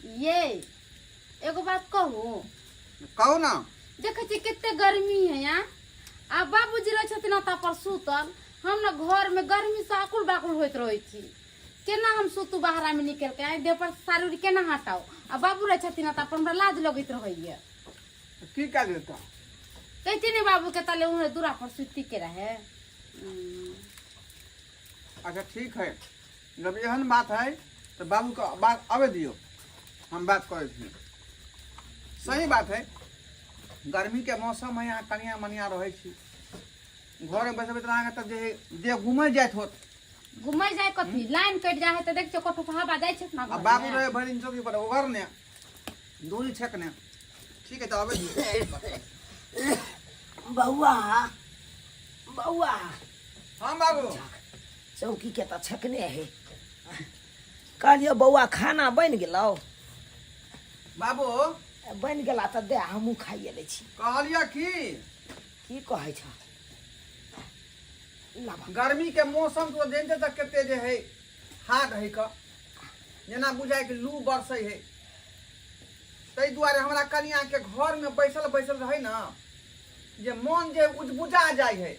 ये एगो बात कहू? कहू ना। देखै छी कते गर्मी है यहाँ, आ बाबूजी रहै छथिन ओतऽ पर सुतल, हम ने घर में गर्मी से आकुल बाकुल होइत रहै छी। केना हम सुतू बाहरा में निकल के, आइ देह पर साड़ी उड़ी केना हटाउ? आ बाबू रहै छथिन ओतऽ पर, हमरा लाज लगैत रहैया। की कए देता? कहै ने बाबू के तले उहे दूरा पर सुती के रहे। अच्छा ठीक है, जब एहन बात है तो बाबू के बात आवे दियो, हम बात करै छी। सही बात है, गर्मी के मौसम है, यहाँ कनिया मनिया रहै छी, घर में बैसबै तऽ अहाँके तब जे है देह घूमै जाइत होत। घुमै जाय कथी, लाइन कटि जाइ है तऽ देख छियै कतहु हवा जाइ छै ने। आ बाबू रहे भरि दिन चौकी पर ओगर ने दूरी छेकने। ठीक है, तऽ आबै दियो। बौआ, बौआ। हाँ बाबू। चौकी के तऽ छकने है। कहलियौ बौआ, खाना बनि गेलौ? बाबू। बनि गेला तऽ दे, हमहूँ खाइए लै छी। कहलियै की? की कहै छ? लाबा। गर्मी के मौसम तो जानते तऽ कते जे है हार्ड है क, जेना बुझाय कि लू बरसै है। ताहि दुआरे हमरा कनिया के घर में बैसल बैसल रहे ना जे मन जे उजबुजा जाइ है,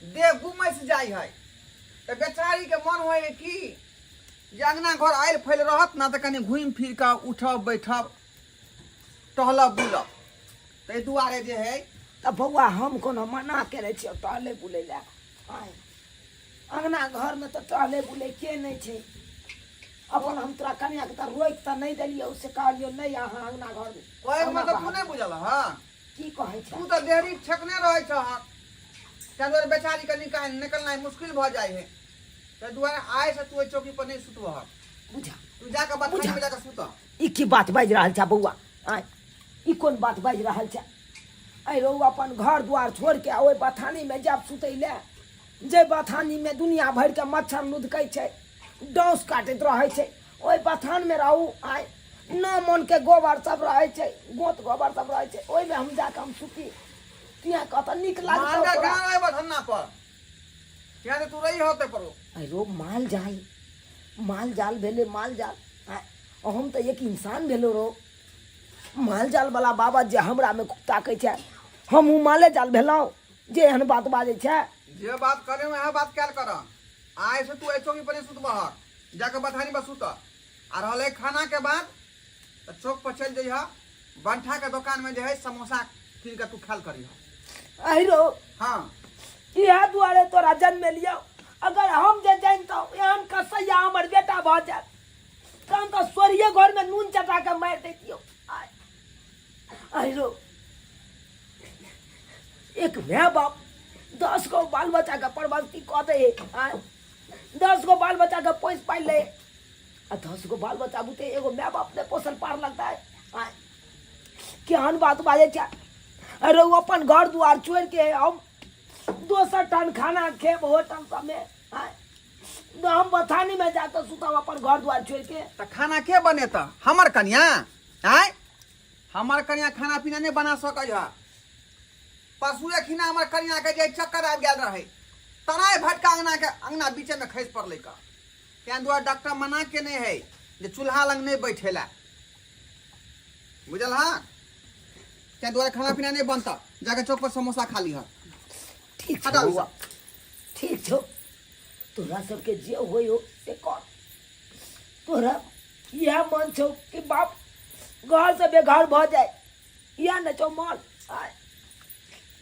देह गुमैस जाइ है, तऽ बेचारी के मन होइ है कि जे अंगना घर आयल फैल रहत ना तऽ कनि घुमि फिर कऽ उठब बैठब टहलब बुलब। ताहि दुआरे जे है। तऽ बौआ, हम कोनो मना केने छियौ टहलै बुलै लए? आँय, अङ्गना घरमे तऽ टहलै बुलै के नहि छै अपन। हम तोरा कनियाके तऽ रोकि तऽ नहि देलियौ, से कहलियौ नहि अहाँ अङ्गना घरमे। कहैके अङ्गना मतलब तू बाहर नहि बुझल हँ? की कहै छै? तू तऽ देहरी छेकने रहै छह, ताहि दुआरे बेचारी के निकलनाइ मुश्किल भऽ जाइ है। ताहि दुआरे आइ से तू ओहि चौकी पर नहि सुतबह। बुझा। तू जाकऽ बथानी में जाकऽ सुतह। ई की बात बाजि रहल छै बौआ? आँय, ई कोन बात बाजि रहल छै? आँय रौ, अपन घर द्वार छोड़ि के ओहि बथानीमे जायब सुतै लए, जे बथानीमे दुनिया भरिके मच्छर लुधकै छै, डौस काटैत रहै छै, ओहि बथानमे रहू? आँय, नौ मनके गोबर सब रहै छै, गोत गोबर सब रहै छै, ओहिमे हम जाकऽ हम सुती? तिया कतऽ नीक लागतौ मांगा तोरा? कहाँ रहे बथन्ना पर? किया तऽ तू रही होते पर। आँय रौ, माल जाल माल जाल भेलै माल जाल। आँय, हम तऽ एक इंसान भेलो रौ। माल जाल वाला बाबा जे हमरा में ताकै छै, हमहूँ माले जाल भेलहुँ जे एहन बात बाजै छै? जे बात करे वएह बात कयल कर। आइ से तू एहि चौकी पर नहि सुतबह, जाके बथानी पर सुत। आ रहलै खाना के बात तऽ चौक पर चलि जइह, बंठा के दोकान में जे है समोसा कीन के तू खायल करिह। अहि रौ। हाँ। इएह दुआरे तोरा जन्मेलियौ। अगर हम जे जानितहुँ एहन कसैया हमर बेटा भऽ जायत, तहन तऽ सोरिये घरमे नून चटा कऽ मारि दैतियौ। अहिरो, एक माय बाप 10 गो बाल बच्चाके परवस्ती कऽ दै है, आँय, 10 गो बाल बच्चाके पोसि पालि लै, आ 10 गो बाल बच्चा बुते एगो माय बाप नहि पोसल पार लगता है? आँय, केहन बात बाजै छै? अरे ओ अपन घर दुआर छोड़ि के हम दोसर ठाम खाना खेब होटल सबमे? आँय, हम बथानी में जाके सुतब अपन घर द्वार छोड़ के? तऽ खाना के बनेता? हमर कनिया? आँय, हमर कनिया खाना पीना नहि बना सकै है। परसुए खिना हमर कनिया के जे चक्कर आबि गेल रहै, तराय भटका अंगना के अंगना बीचे में खसि पड़लै का। तें दुआरे डॉक्टर मना केने है जे चूल्हा लग नहि बैठे ला, बुझल? हाँ, तें दुआरे खाना पीना नहि बनता, जाके चौक पर समोसा खा लीह। ठीक छै। हटाउ ई बौआ। सब। ठीक छौ, तोरा सबके जे होइ हो से कर। तोरा इएह मन छौ कि बाप घर से बेघर भऽ जाय, इएह ने छौ मन? आय,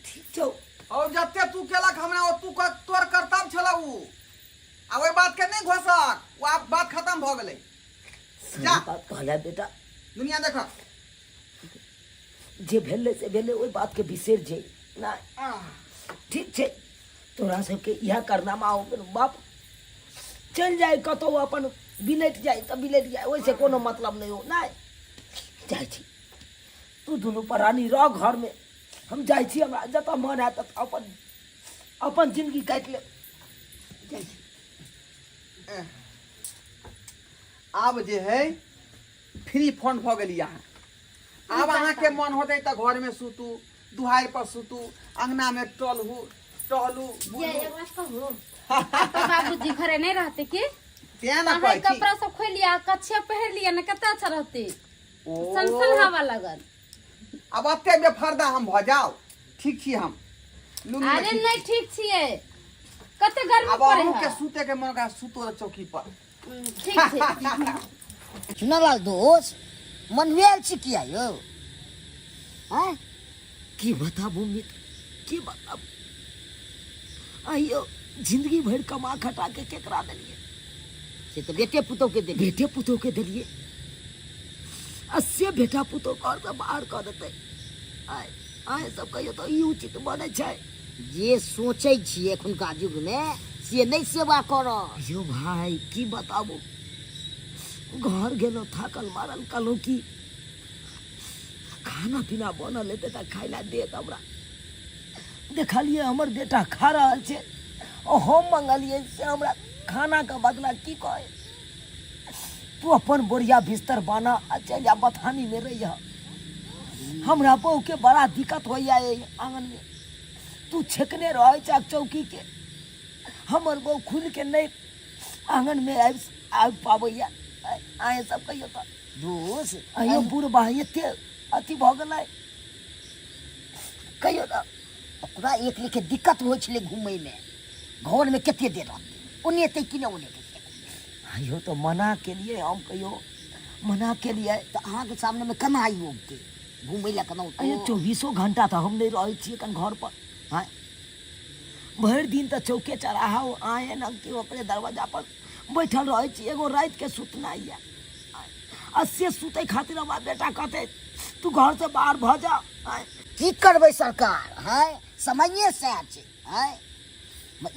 ठीक छौ। और जते तू केलक हमरा ओ तू तोर कर्तव्य छल उ, आ ओहि बात के नहि घोसक, ओ आब बात खत्म भऽ गेलै। सही जा। बात कहले बेटा। दुनिया देख। जे भेलै से भेलै, ओहि बातके बिसरि जाइ नहि। ठीक छै, तोरा सबके इएह करनामा हो गेल। बाप चलि जाइ कतहु, अपन बिलटि जाइ तऽ बिलटि जाइ, ओहिसँ कोनो मतलब नहि हो। नहि जाइ छी, तू दुनू प्राणी रह घरमे, हम जाइ छी। हमरा जतऽ मन हैत ततऽ अपन अपन जिंदगी काटि लेब। जाइ छी। आब जे है फ्री फोन भऽ गेली अहाँ। आब अहाँके मन होतै तऽ घरमे सुतू, दुहारि पर सुतू, अंगनामे टहलू टहलू ये बुलू। एगो बात कहू, आब तऽ बाबूजी घरे नहि रहते की? तें ने अहाँ कहै छी। कपड़ा सब खोलि लिअ, कच्छे पहिर लिअ ने, कते अच्छा रहतै। ओ सन सन हवा लगत। आब एते बेफर्दा हम भऽ जाउ? ठीक छी हम लुंगी में। अरे ठीक। नहि ठीक छियै, कते गर्मी आब पड़े अहूँ के है। सुते के मन करा, सुतो रह चौकी पर। ठीक छै। चुनालाल दोस्त, मनुएल छी किया यौ? आँय, की बताबू मित्र, की बताबू? आइयो जिंदगी भरि कमा खटा के केकरा देलियै? से तऽ बेटे पुतोह के देलियै। बेटे पुतोह के देलियै, आ से बेटा पुतोह घर से बाहर कऽ देतै। आय आय सब कहियो तऽ ई उचित बनै छै? जे सोचै छियै एखुनका युगमे से नहि सेवा करब। यौ भाई, की बताबू, घर गेलहुँ थाकल मारल, कहलहुँ की खाना पीना बनल हेतै तऽ खाय लए देत हमरा। देखलियै हमर बेटा खा रहल छै, आ हम मंगलियै से हमरा खानाके बदला की कहै, तू अपन बोरिया बिस्तर बाना आ चलि जा, बथानीमे रहिह। हमरा बहूके बड़ा दिक्कत होइया एहि आङनमे, तू छेकने रहै छ चौकीके, हमर बहू खुलि के नहि आङनमे आबि आबि पाबैया। अहेँ सब कहियौ तऽ। दोस अयो बुढ़बा एते अथी भऽ गेलै, कहियौ ने। ओकरा एक लेखे दिक्कत होइ छलै घुमैमे, घरमे कते देर रहतै? ओनेतै कि नहि ओनेतै? अयो तऽ मना केलियै हम, कहियो मना केलियै। तऽ अहाँके सामनेमे केना ई औतै घुमै लए, केना अयो औतै? चौबीसो घंटा तऽ हम नहि रहै छियै कन घर पर। हँ, भरि दिन तऽ चौके चौराहा आए न कि ओकरे दरवाजा पर बैठल रहै छी। एगो रातिके सुतनाइ यऽ, आ से सुतै खातिर हमरा बेटा कहतै तू घरसँ बाहर भऽ जा। आँय, की करबै सरकार? हँ, समये सएह छै। हँ,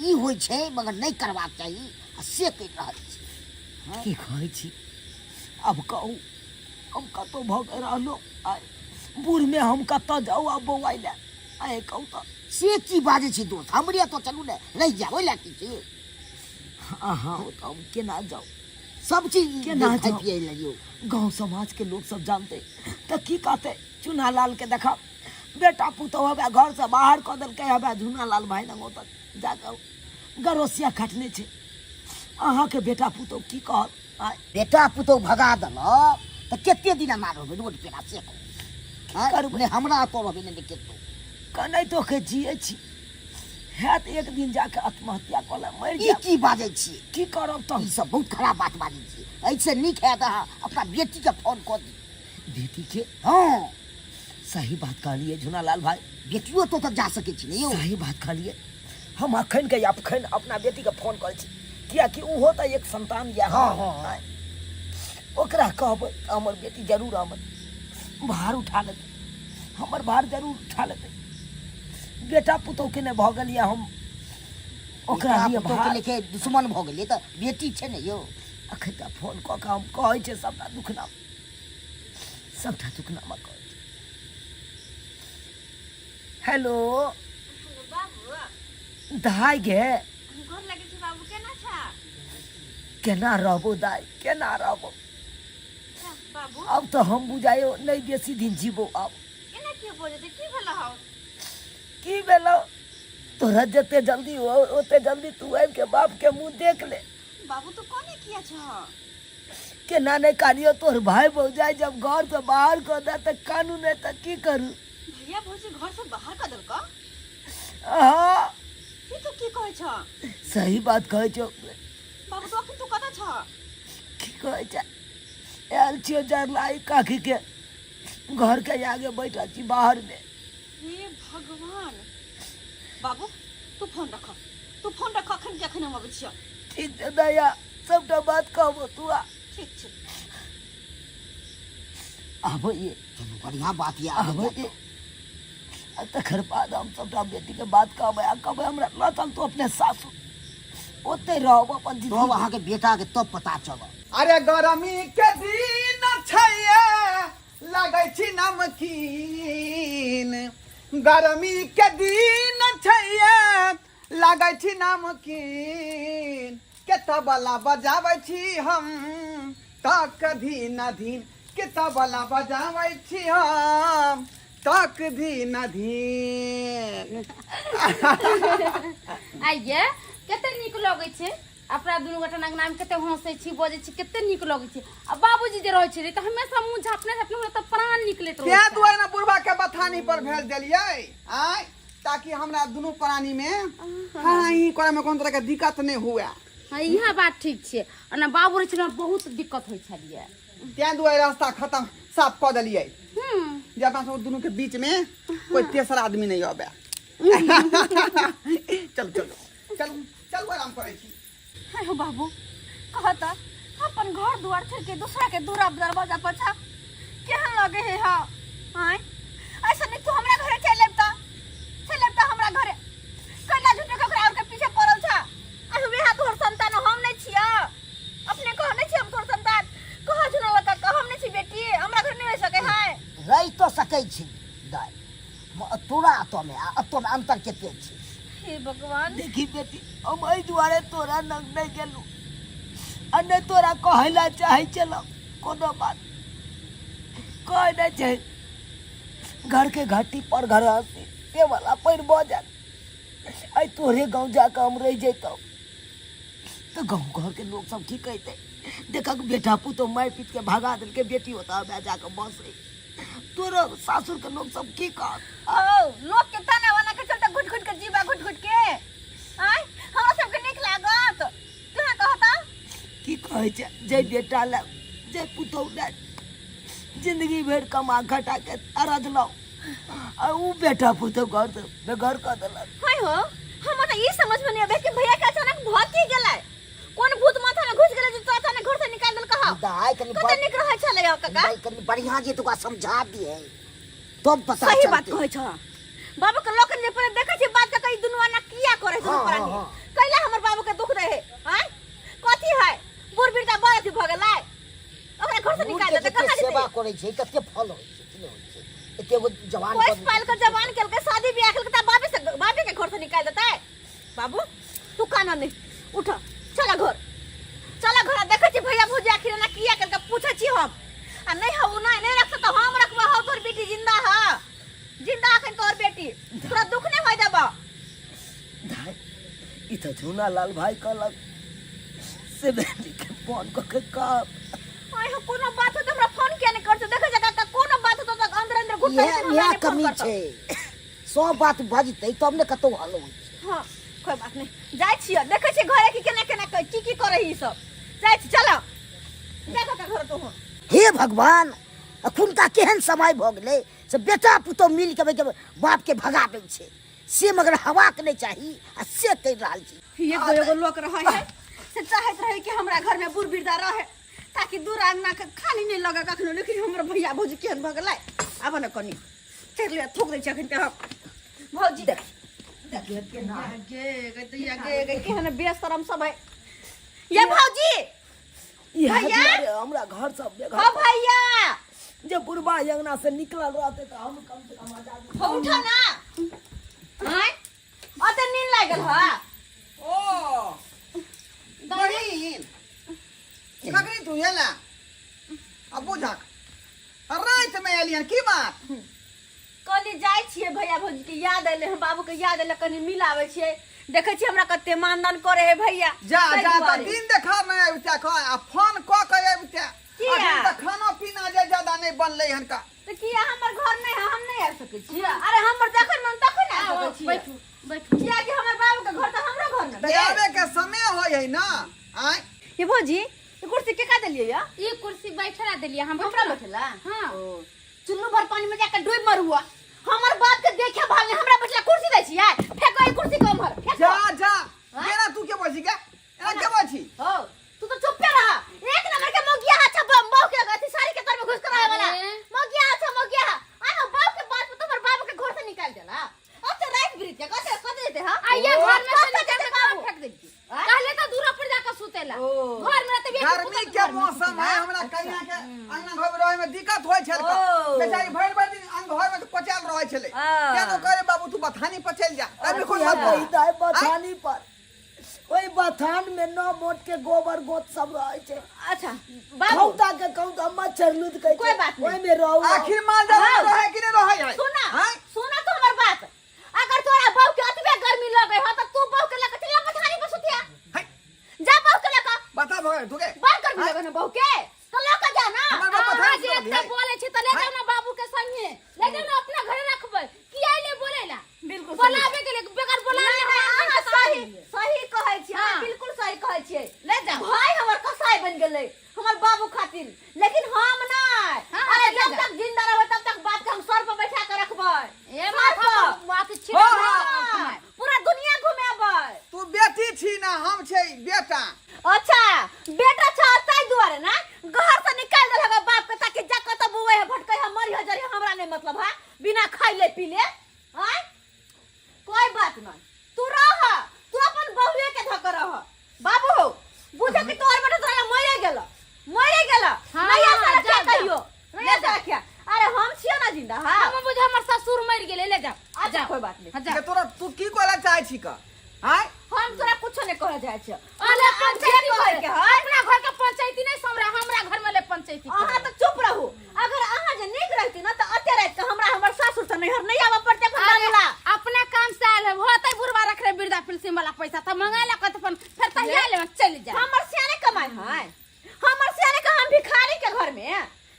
ई होइ छै मगर नहि करबाक चाही, आ से करि रहल छै। की कहै छी? आब कहू, हम कतहु भऽ के रहलहुँ? आँय, बूढ़मे हम कतऽ जाउ आब बौआइ लए? आँय, कहू तऽ। से की बाजै छी दोस्त? हमरे एतऽ चलू ने, रहि जायब, ओहि लए की छै? अहाँ ओतऽ हम केना जाउ? सब चीज केना खाइ जाउ? पियै लए यौ। गाँव समाजके लोक सब जानतै तऽ की कहतै? चूना लालके देखब, बेटा पुतहु हवे घरसँ बाहर कऽ देलकै, हवे झूना लाल भाय लग ओतऽ जाकऽ गरोसिया खटने छै। अहाँके बेटा पुतहु की कहत? आँय, बेटा पुतोह भगा देलक तऽ कते दिन एना रहबै रोड पेरा, से कहू? आँय, करबै? नहि हमरा एतऽ रहबै, नहि कतौ। कनैतो के जियै छी, हैत एक दिन जाके आत्महत्या कऽ ले, मरि ई जायब। की बाजै छियै? की करब तऽ? ई सब बहुत खराब बात बाजै छियै। एहिसँ नीक हैत अहाँ अपना बेटीके फोन कऽ दियौ। बेटीके? हँ। सही बात कहलियै झुनालाल भाई। बेटियो तो तक जा सकै छी ने यौ। सही बात कहलियै। हम अखन के अखन अपना बेटीके फोन करै छी, कियाकि ओहो तऽ एक संतान यऽ। हँ, हँ, हँ। ओकरा कहबै तऽ हमर बेटी जरूर हमर भार उठा लेतै, हमर भार जरूर उठा लेतै। बेटा पुतोहके नहि भऽ गेल यऽ, हम ओकरा बेटा लिए पुतोहके भार लेके दुश्मन भऽ गेलियै तऽ बेटी छै ने यौ। अखन तऽ फोन कऽ कऽ हम कहै छियै सबटा दुखनामा, सबटा दुखनामा कहै छियै। हेलो। हेलो बाबू। दाइ गे। हम गोर लगै छी बाबू, केना छा? केना रहबो दाइ, केना रहबो? बाबू, आब तऽ हम बुझायो नहि बेसी दिन जीबो आब। एना किया बजै छै? की भेल हौ? की भेलो? तोरा जते जल्दी हो ओते जल्दी तू आबि के बाप के मुंह देख ले। बाबू, तू कोने किया छह? केना नहि कानियो? तोहर भाई भौजाई जब घर से बाहर कऽ दे तऽ कानू नहि तऽ की करू? भैया भौजी घर से बाहर कऽ देलकौ? हाँ। ई तू की कहै छह? सही बात कहै छौ। बाबू, तू अखन तू कतऽ छह? की कहै छै, आयल छियो जरलाई काकी के घर के आगे बैठल छी बाहर में। हे भगवान! बाबू, तू फोन रख, तू फोन रख, अखन के अखन हम अबै छियौ। ठीक छै दया, सबटा बात कहबो, तू आ। ठीक छै। आबैये। चलू, बढ़िआँ बात यऽ। आबैये, आ तकर बाद हम सबटा बेटीके बात कहबै आ कहबै हमरा लऽ चल तू अपने सासुर, ओतहि रहब अपन तब जिंदगी। अहाँके बेटाके तब पता चलत। अरे गरमी के दिन छै, लगै छी नमकीन। गरमी के दिन छै, लगै छी नमकीन। के तबला बजाबै छी हम तक धीन धीन, के तबला बजाबै छी हम तक धीन धीन। आइये कते नीक लगै छै। अपना दुनू गोटा अंगना में कते हंसै छी बजै छी कते नीक लगै छै आ बाबूजी जे रहै छलै तऽ हमेशा मुँह झापने झापने हमरा तऽ प्राण निकलैत रहै तें छल। दुआरे ने बुढ़बा के बथानी पर भेज देलियै आय ताकि हमरा दुनू प्राणी में हाँ ही करे में कोनो तरह के दिक्कत नहीं हुए। हाँ इएह बात ठीक छै आ ने बाबू रहै छलै बहुत दिक्कत होइ छलियै। तें दुआरे रास्ता खत्म साफ कऽ देलियै जे अपना सब दुनू के बीच में कोई तेसर आदमी नहीं आबे। चलू चलू चलू चलू आराम करै छी। हे हो बाबू कहता अपन घर द्वार छोड़ के दूसरा के दूरा दरवाजा पर छा केहन लगे हे। हाँ आय ऐसा नहीं तू हमरा घरे चल आबता, चल आबता हमरा घरे। कैला झूठे के ओकरा और के पीछे पड़ल छा। आ वेहा तोहर संतान हम नहीं छिया, अपने कह नहीं छी हम तोहर संतान। कह झूठा लगा कह हम नहीं छी बेटी, हमरा घर नहीं रह सके है। रहि तो सकै छी दाइ, तोरा अतऽ में आ अतऽ में अंतर कते छै। हे भगवान। देखी बेटी, हम एहि दुआरे तोरा लग नहि गेलहुँ आ नहि तोरा कहै लए चाहै छलहुँ कोनो बात। कहै नहि छै घर के घटी पर घर हँसी से वाला पैर भऽ जायत। आइ तोहरे गाँव जाकऽ हम रहि जैतहुँ तऽ गाँव घरके लोक सब की कहितै, देखक बेटा पुतोह मारि पीट के भगा देलकै, बेटी ओतऽ हमे जाकऽ बसै। तोरो सासुर के लोग सब की कहत? ओ लोग के ताना वाना के चलते घुट घुट के जीवा घुट घुट के आय हमरा सब के नीक लागत। कहाँ कहता की कहै छै जै बेटा ले जै पुतोह ले जिंदगी भरि कमा खटा के अरजलहुँ आ उ बेटा पुतोह घर से बेघर कऽ देलक। हाय हो, हमरा तऽ ई समझ में नहीं आबे कि भैया के अचानक भऽ की गेलै, कोन भूत माथा में घुस गेलै जे तो अचानक घर से निकाल देलक। हौ दाइ कनी कते नीक रहै छलै हौ काका। दाइ कनी बढ़िया जे तोरा समझा दिए तब पता सही बात चलतै। कहै छ बाबू के लोकन जे पहिले देखै छी बात के ई दुनू आना किया करै दुनू हाँ, प्राणी। हाँ, हाँ। कैला हमर बाबू के दुख रहे आय कथी है बूढ़ बिरदा बड़ अथी भऽ गेलै ओकरा घर से बूढ़ निकाल के देतै जते कहाँ सेवा जेतै? करै छै कते फल होइ छै की नहि होइ छै एते गो जवान पोस पाल के जवान केलकै शादी बियाह केलकै तऽ बाबे से बाबे के घर से निकाल देतै। बाबू तू काना नहीं उठ चला घर चला घर देखै छी भैया भौजी आखिर एना किया केलकै पूछै छी हम। आ नहीं हौ नहीं नहीं रख तऽ हम रखबो हौ तोहर बेटी जिंदा ह जिंदा अखन तोहर बेटी तोरा दुख नहीं होय देबो। दाइ ई तऽ झूना लाल भाई कहलक से बेटी के फोन कऽ के कहब। आइ हो कोनो बात हो तऽ हमरा फोन किया नहीं करछौ? देखै छै काका कोनो बात हो तऽ अंदर अंदर घुसतै इएह तऽ हमरा इएह नहि फोन कमी करतौ। छै सब बात बजतै तब ने कतौ हल होइ छै। हाँ कोई बात नहीं जाइ छियै देखै छियै घरे की केना केना की की करै ई सब जाइ छी चलो जा काका घर तोहूँ। हे भगवान अखुनका केहन समय भऽ गेलै से बेटा पुतोह मिल के बाप के भगा दै छै से मगर हवा के नहीं चाही आ से कहि रहल छी। एगो एगो लोक रहै है से चाहैत रहे कि हमरा घर में बूढ़ बिरदा रहे ताकि दूर अंगना के खाली नहीं लगे कखनो, लेकिन हमर भैया भौजी केहन भऽ गेलै आब ने कनी चलि लिअ थूक दै छी अखन पे हम। भौजी देख देखिए केना गे गे दैया गे गे केहन बेशरम सब है ये भौजी। इएह भैया? दुआरे हमरा घर सब बेघर हो भैया जे बुढ़बा अंगना से निकलल रहते तऽ हम कम से कम आजादी हो उठा ना आय अते नींद लागल ह। ओ बहिन ककरी तू एला आ बुझक राति में एलियन की बात? कहली जाइ छियै भैया भौजी के याद एलै हम बाबू के याद एलै कनी मिलाबै छियै देखै छियै हमरा कते मानदान करे है भैया। जा ताहि जा तऽ दुआरे। दिन देखार नहि आबिते कह आ फोन कऽ के आबिते। किया? अखन तऽ खाना पीना जे ज्यादा नहि बनलै हन का। तऽ किया हमर घर नहि है हम नहि आबि सकै छियै? अरे हमर जखन मन तखन आबि सकै छियै। बैठू बैठू। किया कि हमर बाबू के घर तऽ हमरो घर ने तऽ भेल। आबे के समय होइ है ना आँय। ये भौजी ई कुर्सी के का देलियै या? ई कुर्सी बैठला देलियै हम। हमरा बैठला? हाँ। ओ, चुल्लू भर पानी में जाके डूब मरुआ हमर बाप के देखे भाल ने हमरा बैठला कुर्सी दै छियै फेंको ई कुर्सी के उम्हर फेंको। जा जा हाँ? केना तू के बजी के एना के बजी? हो तू तो चुप पे रह एक नंबर के मोगिया अच्छा बम बहु के अथी साड़ी के तर में घुस कर आए वाला अरे। मोगिया अच्छा मोगिया आ हो बाप के बात पे तोहर बाप के घर से निकाल देला। अब तो रात ब्रीज के कते कते देते हां? आइए घर में से कते निकाल देते के बाबू? फेंक देती। आँ? पहले तो दूरा पर जाकर सुतेला। ओ। घर में रहते बेटी गर्मी पुतोह के घर में मौसम सुतेला। है हमरा कन्या के अंगना घर में रहे में दिक्कत होय छल ओ। बेचारी भरि भरि दिन अंग घर में पचल रहे छले। आ। क्या तो करे बाबू तू बथानी पर चल जा। अभी कोई इएह बात कही नहीं। तऽ बथानी पर ओहि बथान में 9 मोट के गोबर गोत सब रहे छै। अच्छा बाबू। खौता के कहू तऽ मच्छर लूट के कोई बात नहीं। ओहि में रहू। आखिर माल जाल हाँ। रहे कि नहीं रहे है? सुना हाँ? सुना तो हमर बात अगर तोरा बहू के अतबे गर्मी लगे हो त तू बहू के लके चल बथानी पर सुतिया। है। जा बिना खैले पीले आय कोई बात नहीं तू रह तू अपन बहुए के धक रह बाबू हो बुझे कि तोर बेटा तोरा मरे गेल मरे गेल हाँ, नहीं सारा जा, क्या जा। कहियो नहीं सारा क्या अरे हम छियो ना जिंदा हां हम बुझे हमर ससुर मर गेलै ले जाओ अच्छा जाओ कोई बात नहीं हाँ, जाओ जे तोरा तू की कहला चाहै छी का आय हम तोरा कुछो नहीं कहे जाय छियो अरे पंचायती जे कहे के है अपना घर के पंचायती नहीं समरा हमरा घर में ले पंचायती अहाँ तो चुप रहू अगर अहाँ जे नीक रहती ना तो अते रात के हमरा हमर सासुर से नैहर नहीं आबऽ पड़ते अपन अरे, बाबूला अपना काम से आयल है होते बुढ़वा रख रहे वृद्धा पेंशन वाला पैसा तो मंगा ले कत अपन फिर तहिया ले चल जा हमर सियाने कमाई है हमर सियाने के हम भिखारी के घर में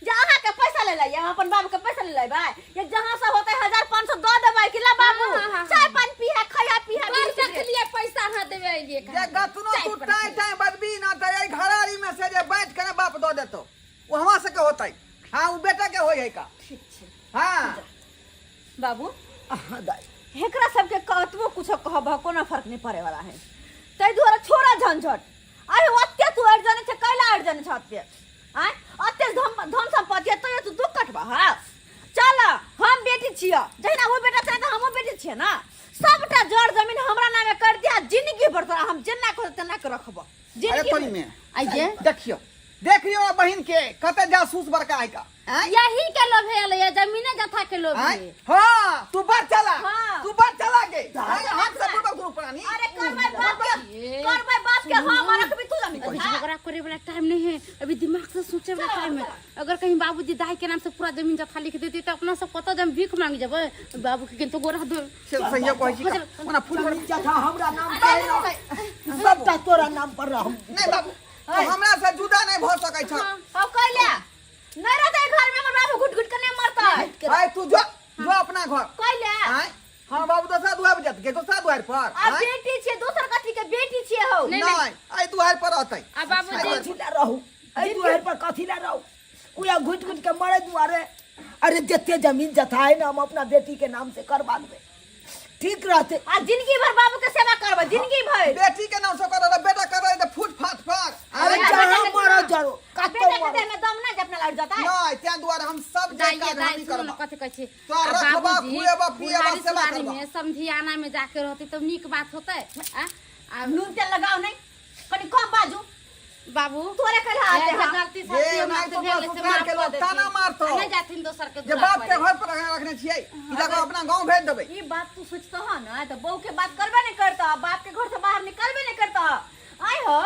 जे अहाँ के पैसा ले लइए हम अपन बाबू के पैसा ले लेबै ये जहाँ से होते 1500 दऽ देबै कि ला बाबू हाँ, हाँ, हाँ। चाय पान पीहा खैहा पीहा कर रखलिए पैसा अहाँ देवे अइलिए जे गतनो तू टाइ टाइ बदबी ना त एहि घरारी में से जे बैठ के ने बाप दऽ देतो ओ हमरा सबके होतै हाँ ओ बेटा के होय है का ठीक छै हाँ बाबू हाँ दाई एकरा सबके कतबो कुछो कहबह कोनो फर्क नहीं पड़े वाला है ताहि दुआरे छोड़ा झंझट अरे ओते तू अड़ जाने छै कैला अड़ जाने छै ओते आँय ओते धन धन सम्पत्ति है तैयो तू दुख कटबह हाँ चल हम बेटी छियै जहिना ओ बेटा छै तऽ हमहूँ बेटी छियै ने सबटा जड़ जमीन हमरा नामे कर दिया जिंदगी भर तोरा हम जेना कहब तेना के रखबह अरे जिंदगी तोरी में आइए देखियो देख लियो बहिन के कते जासूस बड़का है का आँय? यही के लोभ है ये जमीने जथा के लोभ आँय? है हाँ तू बड़ चला हाँ। तू बड़ चला गे आँय, हाथ से बुड़बक दुनू प्राणी अरे करबै बाप के करबै बाप के हम रखबी तू जमीन अभी झगड़ा करे वाला टाइम नहीं है, अभी दिमाग से सोचे वाला टाइम है। अगर कहीं बाबूजी दाई के नाम से पूरा जमीन जथा लिख देते तो अपना सब कतऽ जम भीख मांग जेबै बाबू के किन्तु गोरा दो से सही कहै छी का। ओना फूल जमीन जथा हमरा नाम पर है ना सबटा तोरा नाम पर रहम नहीं बाबू तू हमरा से जुदा नहीं भऽ सकै छ अब कैला नहीं रहते घर में हमर बाबू घुट घुट के नहीं मरतै आय तू जो जो अपना घर कैला आय हाँ बाबू दोसरा दुआर पर जात के दोसरा दुआर पर आ आय? बेटी छियै दोसर कथी के बेटी छियै हौ नहीं, नहीं आय दुआर पर रहतै आ बाबूजी कथी ला रहू एहि दुआरि पर कथी ला रहू उएह घुटि घुटि के मरे दुआरे अरे जते जमीन जथा है ना हम अपना बेटी के नाम से करवा देबै ठीक रहते आ जिंदगी भर बाबू के सेवा करबै जिंदगी भर बेटी के नाम से कर बेटा कर तऽ फूट फाट पर अरे बेटा जहाँ के- मरो जरो कतौ बेटा के मरो देह में दम ना जे अपना लड़ जाता है नहीं तें दुआरे हम सब जे दाई काज दाई हम सुनू न करब कथी कहै छी तो आ रखबा, बाबूजी, खुएबा, पिएबा, बुढ़ारी सेवा सुधारी करबा। में समधियाना में जाके रहती तब नीक बात होतै आ आ नून तेल लगाओ नहीं कनी कम बाजू बाबू तोरे कहला आते जे हैं गलती जे से नहीं तो बस उतार के लोग ताना मारतो। नहीं जाथिन दोसर के जे दुआर बाप पर। के घर पर रखने छियै ई जगह अपना गांव भेज देबै ई बात तू सोचता हो ना तो बहू के बात करबे नहीं करता बाप के घर से बाहर निकलबे नहीं करता आय हो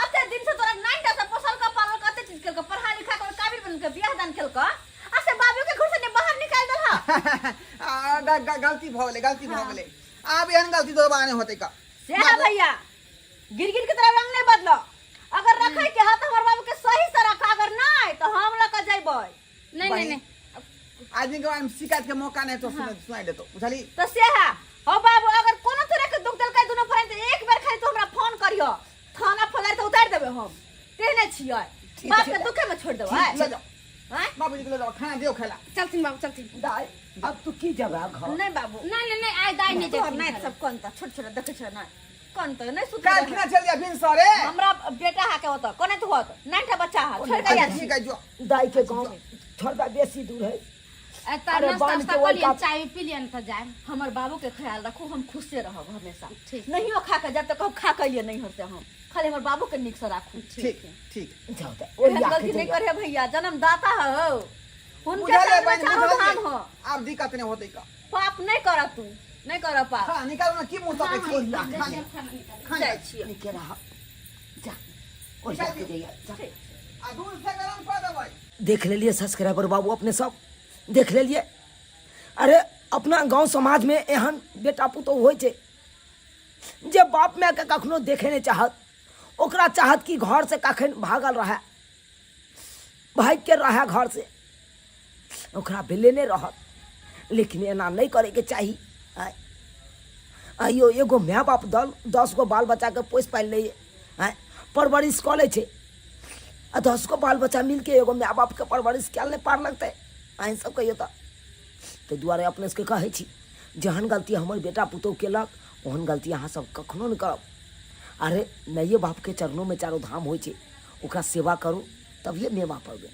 अते दिन से तोरा नाइन टा से पोसल का पालल का अते चीज केलक पढ़ा लिखा कर काबिल बन के बियाह दान केलक आ से बाबू के घर से ने बाहर निकाल देलहा आ, गलती भऽ गेलै गलती भऽ गेलै आब एहन गलती दोबारा नहि होतै का से है भैया गिर गिर के तरह रंग नहीं बदलो अगर रखे के है तो हमर बाबू के सही से रखा अगर नहीं तो हम लग के जइबै नहीं नहीं नहीं आदमी के बारे में शिकायत के मौका नहीं तो सुनाई देतो बुझली तो से है हो बाबू अगर कोनो तरह के दुख देलकै दुनू पर तो एक बेर खाली तू हमरा फोन करियो थाना फलार तो उतार देबे हम तेहने छियै बाप के दुखे में छोड़ देबै ले जाओ आँय? बाबूजी के ले जाओ खाना दियो खाला चलथिन बाबू चलथिन दाई अब तू की जगह घर नहीं बाबू नहीं नहीं नहीं आइ दाइ नहीं तोहर जेथिन नहीं घरे। सब कोन छोट छोट देखै छ ना कोन त नहीं सुत काल्हि खिना चल जा बिन सरे हमरा बेटा हा के होत कोने तू होत नाइटा बच्चा हा छोड़ के आयल छी ठीक है जो दाई के गाँव थोड़ा बेसी दूर है ए, तऽ अरे नाश्ता बान्ह उस्ता के कऽ ओहि लियन कात- चाय पी लियन तऽ जायब हमर बाबू के ख्याल रखू हम खुशे रहब हमेशा ठीक। नहियो खा के जब तक हम खा के लिए नहीं होते हम खाली हमर बाबू के नीक से राखू ठीक ठीक जाओ दाई एहन ओरिया के गलती नहीं जइया। करे भैया जन्मदाता हो हुनके बुझल है संग में बहन चारू बुझल धाम हो आब दिक्कत नहीं होतै का पाप नहीं कर तू नहीं कर पाप खाना निकालू ना की मुंह तकै छी खाना खाना जाइ छियै निके रह जा ओरिया के जइया जा आ दूध से गरम कऽ देबै देख लेलिए सब्सक्राइबर बाबू अपने सब देख लेलिए अरे अपना गांव समाज में एहन बेटा पुतोह होइ छै जे बाप माय के कखनो देखे नहीं चाहत ओकरा चाहत कि घर से कखन भागल रहे भागि के रहे घर से ओकरा भेले नहि रहत लेकिन एना नहि करैके चाही आँय आइयो एगो माय बाप दल 10 गो बाल बच्चाके पोसि पालि लैए आँय परवरिश कऽ लै छै आ 10 गो बाल बच्चा मिलके एगो माय बापके परवरिश कयल नहि पार लगतै अहीं सब कहियौ तऽ ताहि दुआरे अपने सबके कहै छी जेहन गलती हमर बेटा पुतोहु केलक ओहन गलती अहाँ सब कखनो नहि करब अरे माइए बापके चरणोमे चारो धाम होइ छै ओकरा सेवा करू तभिए मेवा पबै।